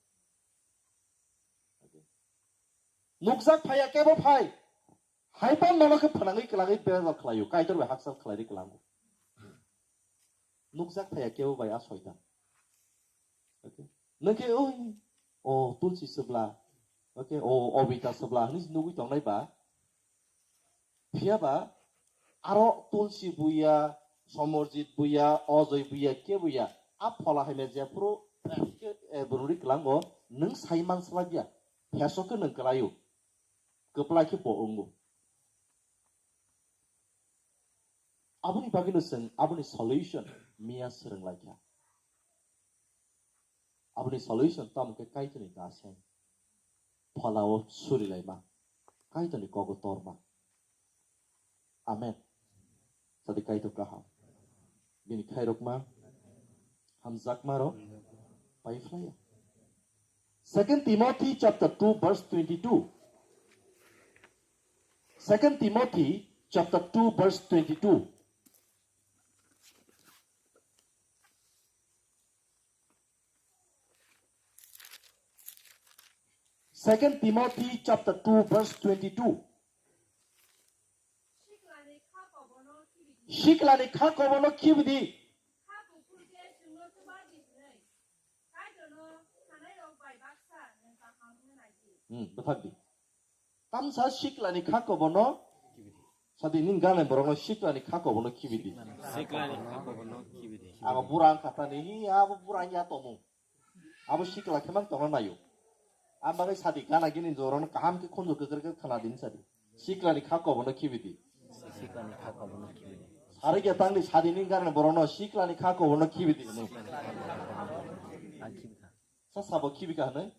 Nukjak phaiya kebo phai. Hai pan nono khe phnangwi kwlangwi bejal khlaio, Kaitor bai hakchal khlairwi kwlango. Nukjak phaiya kebo bai a soitan. Okay. Nwng khe oi, o Tulsi Sibla, okay, o Obita Sibla hwnwi nugwi tongnai ba. Phiya ba aro Tulsi buya, Somorjit buya, Ojoi buya, ke buya, a phola hai me jephuru, eh, ke, eh, bururi kwlango, nwng sai man swlaiya, phesok khe nwng kwlaio, kwplai khe bo wngo. Aboni bagwino chwng aboni solution miya swrwng lai kha. Aboni solution tamo khe Kaitorni daseng. Pholao surilaima. Kaitorni kogo torma. Amen. Sadi Kaitor kaham. Bini khairokma. Hamjakma rok. Paiphlaiya. Second Timothy chapter two verse twenty-two. Second Timothy chapter two verse twenty-two. Second Timothy chapter two verse twenty-two. Siklani kha kobono khibidi. Siklani kha kobono khibidi. Kha kuphur khe chwngno chuba di hwnwi Kaitorno sanairok bai baksa nwng kaham wngna nai di. Hmm, bwthak di. Tamsa siklani kha kobono sadi ning gane borokno siklani kha kobono khibidi. Siklani kha kobono khibidi. Abo bura ang khatani, hi abo bura ang ya tomung. Abo sikla khe mang tongna nayo. Ang bagwi sadi gana gini jorono kaham khe khunju kwkrwi khe khana din sadi. Siklani kha kobono khibidi. Siklani kha kobono khibidi. Sari khe tangdi sadi ning gane borokno siklani kha kobono khibidi hwnwi. Ang khibikha. Sa sabo khibika hwnwi?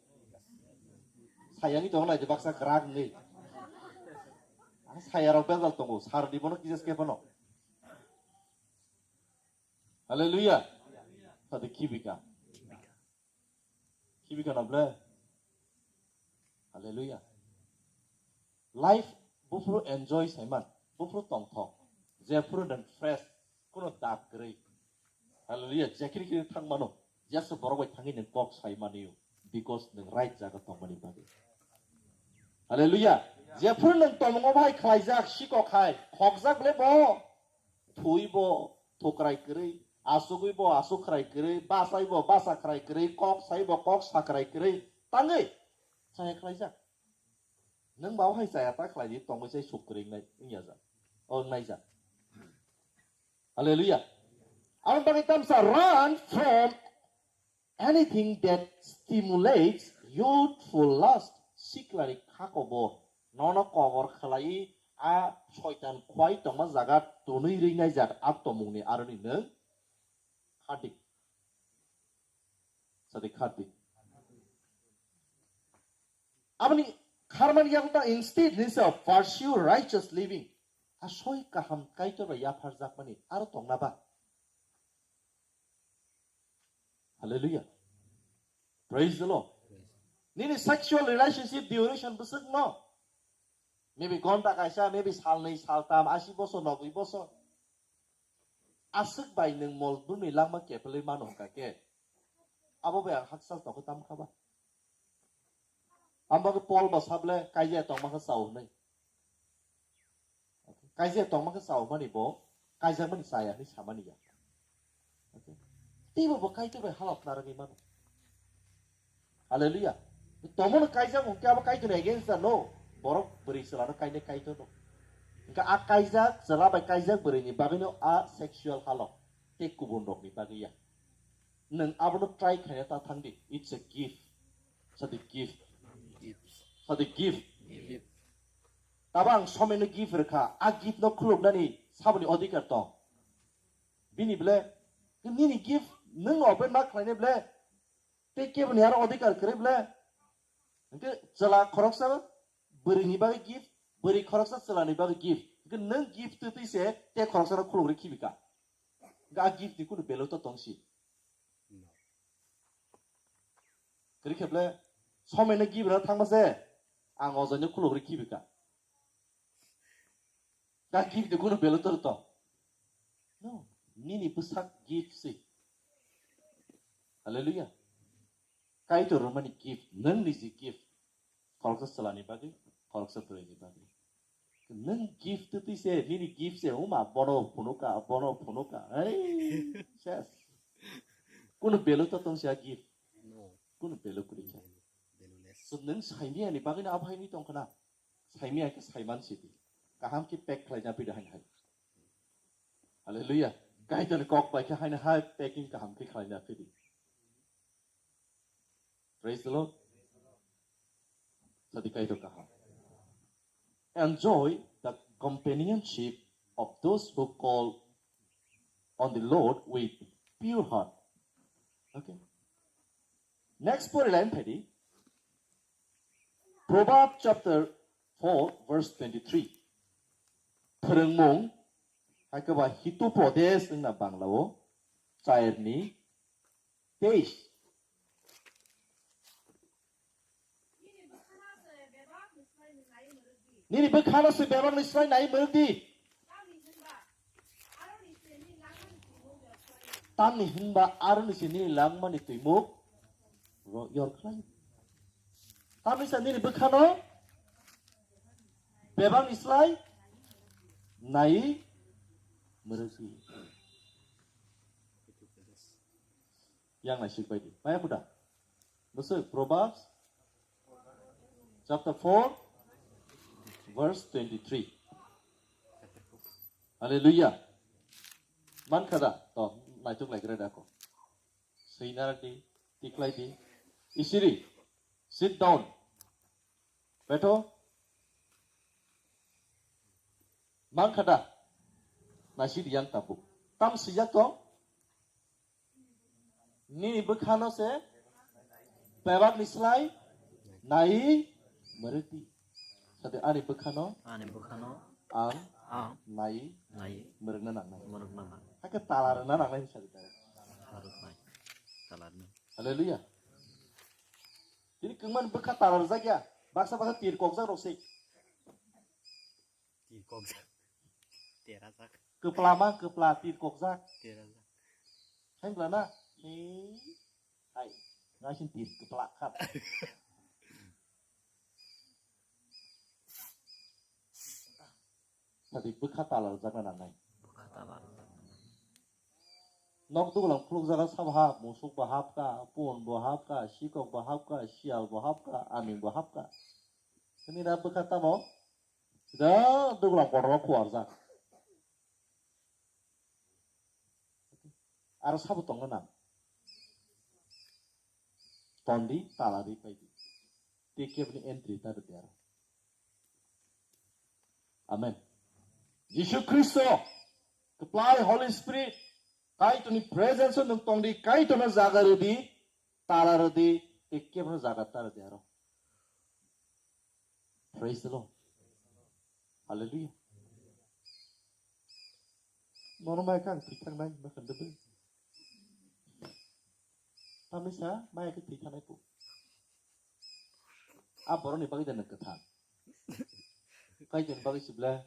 Sayangwi tongo naidi baksa kwrak wngwi. Ang sayarok bejal tongo, sar di bono kijes khe bono. Hallelujah. Sadi khibika. Khibika na ble? Hallelujah. Life buphuru enjoy saiman, buphuru tongthok, jephuru nwng fresh, kuno dak kwrwi. Hallelujah, jekhini khini thang mano, jesu borok bai thangwi nwng kok sai manio, because nwng right jaga tongmani bagwi. Hallelujah, jephuru nwng tomongo bai khlaijak, sikok hai, khokjak le bo, thwi bo, thukrai kwrwi, asugwi bo, asuk khrai kwrwi, basai bo, basa khrai kwrwi, kok sai bo, kok sakrai kwrwi, tangwi, chaya khlaijak. Nwng ba hai chaya ta khlai di, tongwi sai suk kwrwi wngnai, wngya jak. O, wngnai jak. Hallelujah. Aboni bagwi tamsa run from anything that stimulates youthful lust. Siklani kha kobor. Nono kobor khlai a soitan khwai tongma jaga tonwi rwinai jak a tomungni aroni nwng khadik. Sadi khadik. Aboni kharmani yago ta instead hinsa pursue righteous living. Asoi kaham Kaitor bai yapharjakmani aro tongna ba. Hallelujah. Praise the Lord. Nini sexual relationship duration bwswk no? Maybe gonta kaisa, maybe salnwi, saltam, asi bosor, nogwi bosor. Aswk bai nwng mol bwrwini langma kepelwi mano hwnkha khe, abo bai ang hakchal tongkhe tamo kha ba? Amo khe Pol bo sable kaijak tongma khe chao hwnwi. Kaijak tongma khe chao mani bo kaijakmani chaya hwnwi samani ya. Teibo bo Kaitor bai halok narwgwi mano. Hallelujah. Tomono kaijak hwnkhe abo Kaitorni against da no. Borok bwrwi chwlano kainai Kaitor no. Hwnkhe a kaijak chwla bai kaijak bwrwini bagwino a sexual halok. Tei kubun rokni bagwi ya. Nwng abono try khaina ta thangdi. It's a gift. Sadi gift. Sadi gift. Tabo ang somaino gift rwkha. A gift no khuluknani saboni odhikar tong. Bini ble, nini gift nwng open ma khlainai ble, tei keboni aro odhikar kwrwi ble. Hwnkhe chwla khoroksa bwrwini bagwi gift, bwrwi khoroksa chwlani bagwi gift. Hwnkhe nwng gift twtwi se tei khoroksano khulugwi khibika. Hwnkhe a gift ni kunu value to tongsi. Kwrwi khe ble, somaino gift rwna thangma se, ang ojaino khulugwi khibika. Da gift de kuno belo tor to. No, nini bwsak gift si. Hallelujah. Kaitor romani gift, nang niji gift. Khoroksa salani bagwi, khoroksa bwrwini bagwi. Nang gift twi se, nini gift se, uma bono phunuka, bono phunuka. Hey, ses. Kuno belo to tong sia gift. No. Kuno belo kuri kha. Belo, belo less. So nang saimia ni bagwi na abhai ni tong khana. Saimia khe saiman sidi. kaham khe pack khlaina phidi haino hai. Hallelujah. Kaitorni kok bai khe haino hai packing kaham khe khlaina phidi. Praise the Lord. Sadi Kaitor kaham. Enjoy the companionship of those who call on the Lord with pure heart. Okay. Next pori line phai di. Proverbs chapter four verse twenty-three. Phwrwngmung, hai khe ba Hitopodesh wngna Bangla o, chairni teis. Nini bwkhano se bebakni slai nai mwrwk di. Tamni hinba aroni se nini langmani twimuk ro-, yor khlai. Tamni sa nini bwkhano bebakni slai nai mwrwk di. Yang naisik bai di. Maya kuda? Bwswk Proverbs chapter four verse twenty-three. Hallelujah. Man khada to naituk lai gra dako. Seinar di, tiklai di. Isiri, sit down. Beto. Man khada. Naisik yang tabuk. Tam sijak tong. Nini bwkhano se bebakni slai nai mwrwk di. Sadi ani bwkhano Ani bwkhano ang ang nai nai mwrwkna nangnai. Mwrwkna nang. Hakhe tala rwna nangnai sadi tara. Haruk nai. Tala rwna. Hallelujah. Tini kwngmani bwkha tala rwjak ya. Baksa baksa tir kokjak rok se. Tir kokjak. Terajak. Kwplama kwpla tir kokjak. Terajak. Hai bla na? Ni. Hai. Ngasing tir kwpla khat. Tadi bwkha tala rwjakna nangnai. Bwkha tala. Nok duglam khulukjaga sabo hap, musuk bo hapka, pun bo hapka, sikok bo hapka, siyal bo hapka, aming bo hapka. Tini na bwkha tamo? Sida duglam kotorma khuarjak. Aro sabo tongna nang. Tondi, tala di, paidi. Tei keboni entry ta rwdi aro. Amen. Jisu Khristo, kwplai Holy Spirit, Kaitorni presence o nwng tongdi, Kaitorno jaga rwdi, tala rwdi, tei keboni jaga ta rwdi aro. Praise the Lord. Hallelujah. Nono mai kang thwi thangnai, ma khan debe. Tamisa, mai khe thwi thangnai pu. A boroni bagwi da nang kwthang. Kaitorni bagwi sibla.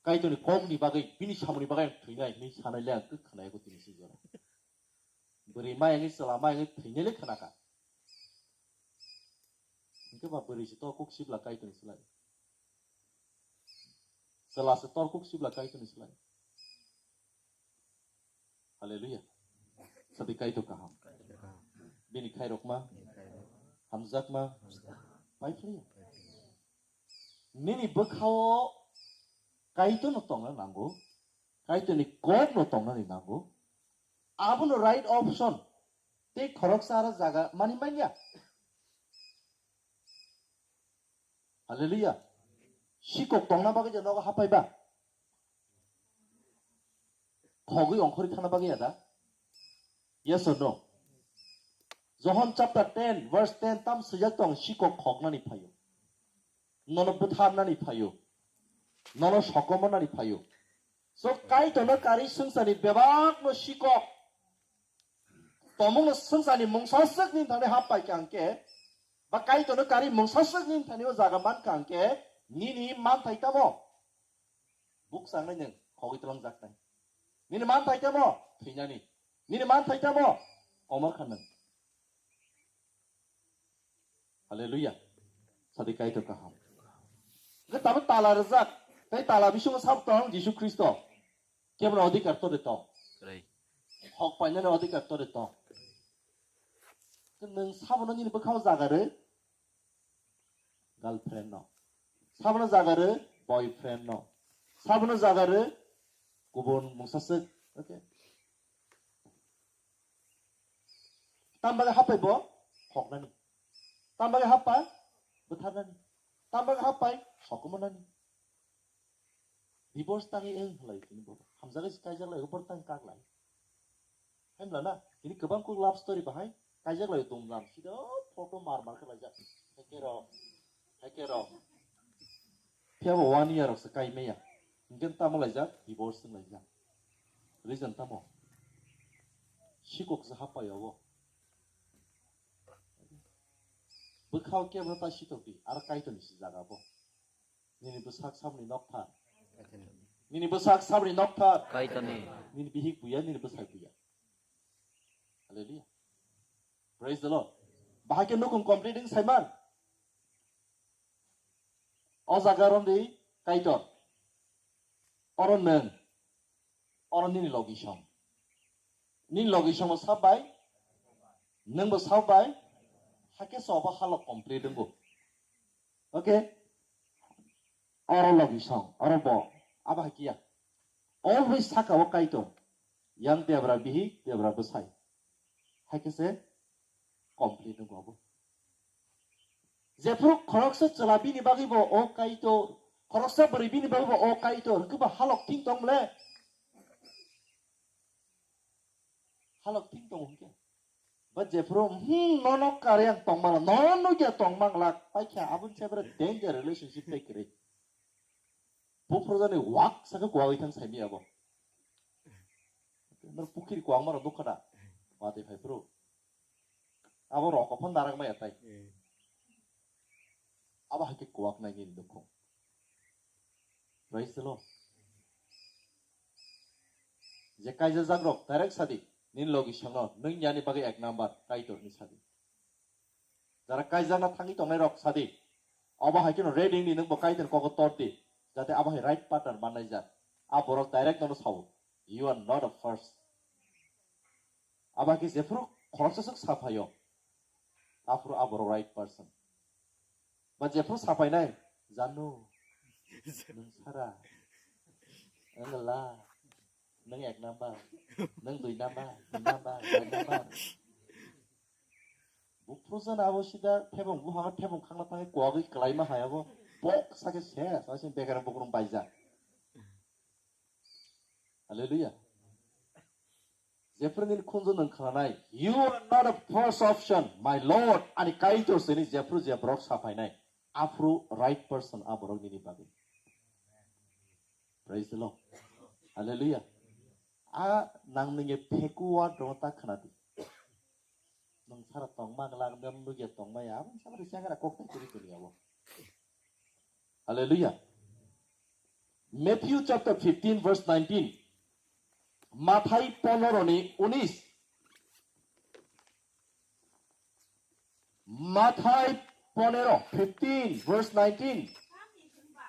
Kaitorni kokni bagwi, bini samoni bagwi ang thwinai, hinwi sanai le ang kwkhanai ko tini sijora. Bwrwi mai wngwi chwla mai wngwi thwinai le khna kha. Hwnkhe ba bwrwi se tor kuk sibla Kaitorni slai. Chwla se tor kuk sibla Kaitorni slai. Hallelujah. Sadi Kaitor kaham. Bini khairokma, hamjakma, pai philiya. Nini bwkhao Kaitorno tongna nango, Kaitorni kokno tongnani nango. Abono right option. Tei khoroksa aro jaga mani manya. Hallelujah. Sikok tongna bagwi je nogo hapai ba? Khogwi ongkhorwi thangna bagwi ya da? Yes or no? John chapter ten verse ten tam swijak tong, sikok khoknani phaio. Nono bwtharnani phaio. Nono sokomornani phaio. So Kaitorno kari swngcharni bebakno sikok. Tomungno swngcharni mungsa swk nini thani hap pai kha hwnkhe, ba Kaitorno kari mungsa swk nini thani o jaga man kha hwnkhe, nini manthai tamo? Bukchang nai nwng, khogwi twlangjaknai. Nini manthai tamo? Thwinani. Nini manthai tamo? Komor kha nwng. Hallelujah. Sadi Kaitor kaham. Hwnkhe tabuk tala rwjak. Tei tala bisingo sabo tong Jisu Khristo. Keboni odhikar tore tong. Kwrwi. Hok painani odhikar tore tong. Nwng sabono nini bwkhao jaga rw. Girlfriend no. Sabono jaga rw. boyfriend no. Sabono jaga rw kubun mungsa swk. Okay. Tam bagwi hapai bo hoknani. Tam bagwi hapai bwtharnani. Tam bagwi hapai sokomornani. Divorce tangwi wng halai tini bo. Hamjagwi se kaijak lai, bor tang kak lai. Hemla na, tini kwbang kuk love story bahai kaijak lai dum lam. Sida photo mar mar khe laijak. Heke rok, heke rok. Phiya bo one year rok se kai maya. Hinkhe tamo laijak, divorce wng laijak. Reason tamo? Sikok se hapai obo. Bwkhao kebo ta sitok di, aro Kaitorni se jaga bo. Nini bwsak saboni nokthar. Nini bwsak saboni nokthar. Kaitorni. Nini bihik buya, nini bwsai buya. Hallelujah. Praise the Lord. Bahai khe nukung complete wng saiman. O jaga romdi Kaitor. Oro nwng. Oro nini logi song. Nini logi song bo sab bai. Nwng bo sab bai. Hakhe so bo halok complete wngbo. Okay. Oro logi song. Oro bo. Abo hai kiya. Always saka o Kaitor. Yang debra bihik, debra bwsai. Hai khe se complete wngkha obo. Jephru khoroksa chwla bini bagwi bo o Kaitor, khoroksa bwrwi bini bagwi bo o Kaitor, hwnkhe bo halok thing tong le? Halok thing tong hwnkhe. Ba jephru, hmm, nono kare ang tong mangla, nono khe tong mangla, paikha aboni se bwrwi danger relationship tei kwrwi. Buphru jani wak sakhe kuwagwi thang saimaya bo. Nor pukhiri kwbangma rok nukha da. Watwi phai phuru. Abo rok phano narak maya tai. Abo hai khe kuwak nai nini nukhung. Praise the Lord. Je kaijajak rok direct sadi. Nini logi songno nwng yani bagwi ek number Kaitor ni sadi. Jara kaijakna thangwi tongnai rok sadi. Obo hai kheno reading ni nwng bo Kaitor kogo tor di. Jate abo hai right partner mannai jak. A borok direct nono sao. You are not a first. Abo hai khe jephru khoroksa swk saphaio. Aphuru a borok right person. Ba jephru saphainai. Janu. Nwng sara. Nwng la. Nwng ek number. Nwng dui number. Tin number. Char number. Buphrujan abo sida thebong buphang thebong khangna thangwi kwagwi kwlaima hai abo. Pok sakhe se, sakhe se begara bukrung baijak. Hallelujah. Jephru nini khunju nwng khananai, "You are not a first option, my Lord," ani Kaitor sini jephru je borok saphainai, aphru right person a borok nini bagwi. Praise the Lord. Hallelujah. A nang nini pheku word rok ta khna di. Nwng sara tongma glak, nwng lugya tongma ya, aboni sabo risa gara kok tai turi turi abo. Hallelujah. Matthew chapter fifteen verse nineteen. Mathai ponero ni unis. Mathai ponero, fifteen verse nineteen. Tamni hwnba,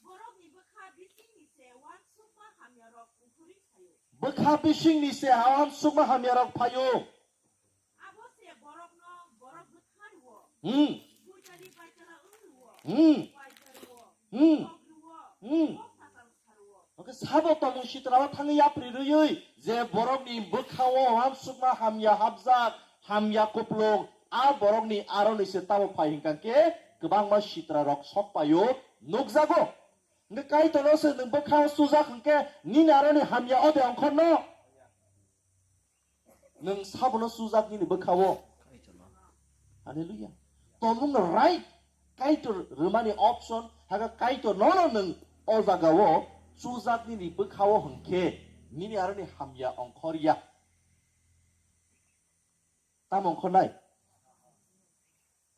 borokni bwkha bisingni se uansukma hamyarok ongkhorwi phaio. Bwkha bisingni se uansukma hamyarok phaio. Abo se borokno borok bwtharwo. Hmm. Buitali baitala wngluwo. Hmm. Waitharwo. Hmm. Kogluwo. Hmm. Kok tatal sarwo. Oke, sabo tomung sitra o thangwi yapri rwui je borokni bwkhao uansukma hamya hapjak, hamya kuplung, a borokni aroni se tamo phai hinkha khe kwbangma sitra rok sok paio nukjago. Hwnkhe Kaitorno se nwng bwkhao chujak hwnkhe nini aroni hamya ode ongkhorno. Nwng sabono chujak nini bwkhao. Hallelujah. Tomung right Kaitor rwmani option, haga Kaitor nono nwng o jagao chujak nini bwkhao hwnkhe nini aroni hamya ongkhorya. Tamo ongkhornai?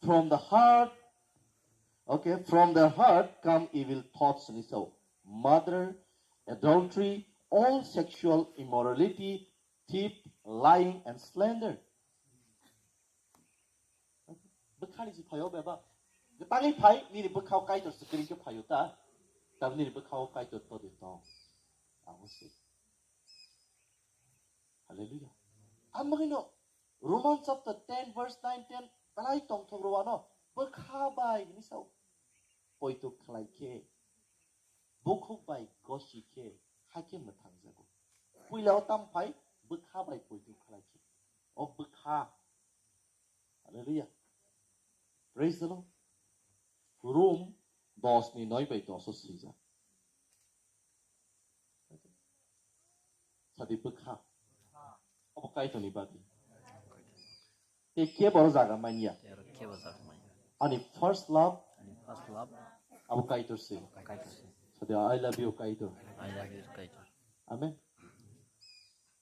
From the heart, okay, from the heart come evil thoughts, hwnwi sao. Murder, adultery, all sexual immorality, theft, lying and slander. Bwkhani si phaio beba. Tangwi phai, nini bwkhao Kaitor se kwrwngkhe phaio ta. Tabuk nini bwkhao Kaitor todi tong. Abo se. Hallelujah. Ang bagwino Roman chapter ten verse nine ten belai tongthok rwano bwkha bai hwnwi sao. Poito khlai khe. Bukhuk bai gosi khe hakhe mwthangjago. Puila o tam phai bwkha bai poito khlai khe. O bwkha. Hallelujah. Praise the Lord. Rom dos ni noi bai dos o swijak. Sadi bwkha. Obo Kaitorni bagwi. Tei kebo oro jaga manya. Tei oro kebo jaga manya. Ani first love. Ani first love. Abo Kaitor se. Kaitor se. Sadi I love you Kaitor. I love you Kaitor. Amen.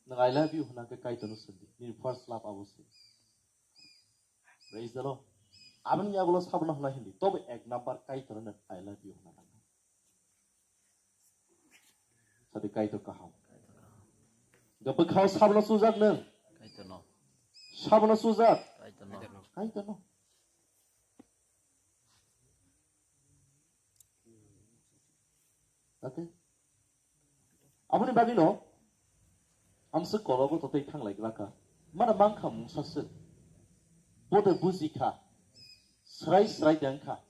Nwng I love you hwna khe Kaitorno swngdi. Nini first love abo se. Praise the Lord. Aboni yagulo sabono hwnna hindi. Tobo ek number Kaitorno I love you hwnna nang. Sadi Kaitor kaham. Ga bwkhao sabono sujak nwng. Kaitorno. Sabono sujak. Kaitorno. Kaitorno. Okay. Aboni bagwino amswk kologo totwi thanglai glaka. Mana mankha mungsa swk. Bodo bujikha. Srai srai dengkha.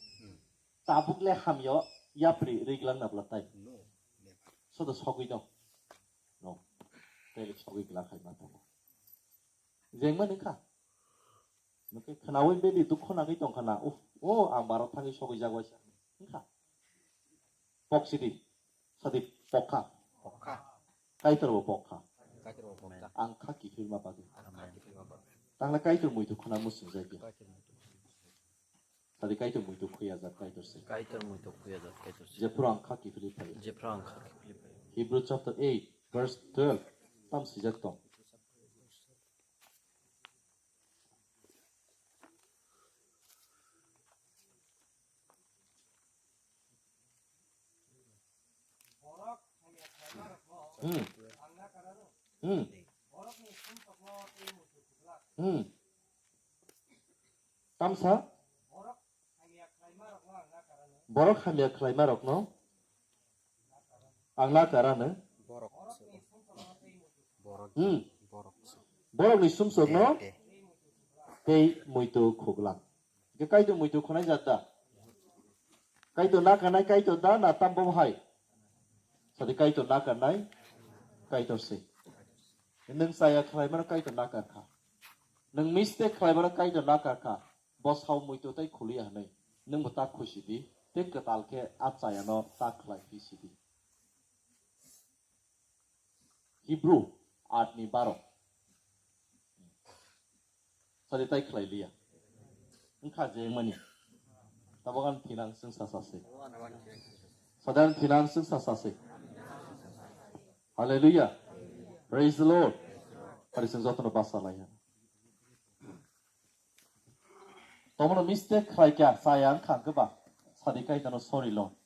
Tabuk le hamyo yapri riglang na bwla tai. Sodo sogwi dong. No. Tei sogwi glak hai ma tongo. Jengma nungkha. Nokhe khnawi baby dukhu nangwi tongkha na. Uf, o ang baro thangwi sogwi jagwaisa. Wngkha. Pok sidi. Sadi pokha. Pokha. Kaitor bo pokha. Kaitor bo pokha. Ang kha kiphilma bagwi. Ang kha kiphilma bagwi. Tangla Kaitor muitu khna musung jagya. Kaitor muitu. Sadi Kaitor muitu khuyajak Kaitor se. Kaitor muitu khuyajak Kaitor se. Jephru ang kha kiphilwi phaio. Jephru ang kha kiphilwi phaio. Hebrew chapter eight, verse twelve. Tam sijak tong. Hmm. Hmm. Hmm. Tamsa? Borok hamya khlaima rokno ang nakarano. Ang nakarano. Borok. Borok. Hmm. Borok. Borokni sumsokno tei muitu khuglang. Khe Kaitor muitu khwnai jat da? Kaitor nakarnai Kaitor da na tambo hai? Sadi Kaitor nakarnai Kaitor se. Nwng chaya khlaimano Kaitor nakar kha. Nwng mistake khlaimano Kaitor nakar kha. Bo sao muitu tei khuliya hwnwi nwngbo ta khusi di, tei kwtal khe a chayano ta khlai phi si di. Hebrew aat ni baro. Sadi tai khlai liya. Wngkha je mani. Tabok ang thinang chwng sa sa se. Sadi ang thinang chwng sa sa se. Hallelujah. Praise the Lord. Hari chwng jotono basa laiya. Tomono mistake khlai kha, chaya wngkha hwnkhe ba, sadi Kaitorno sorry lo.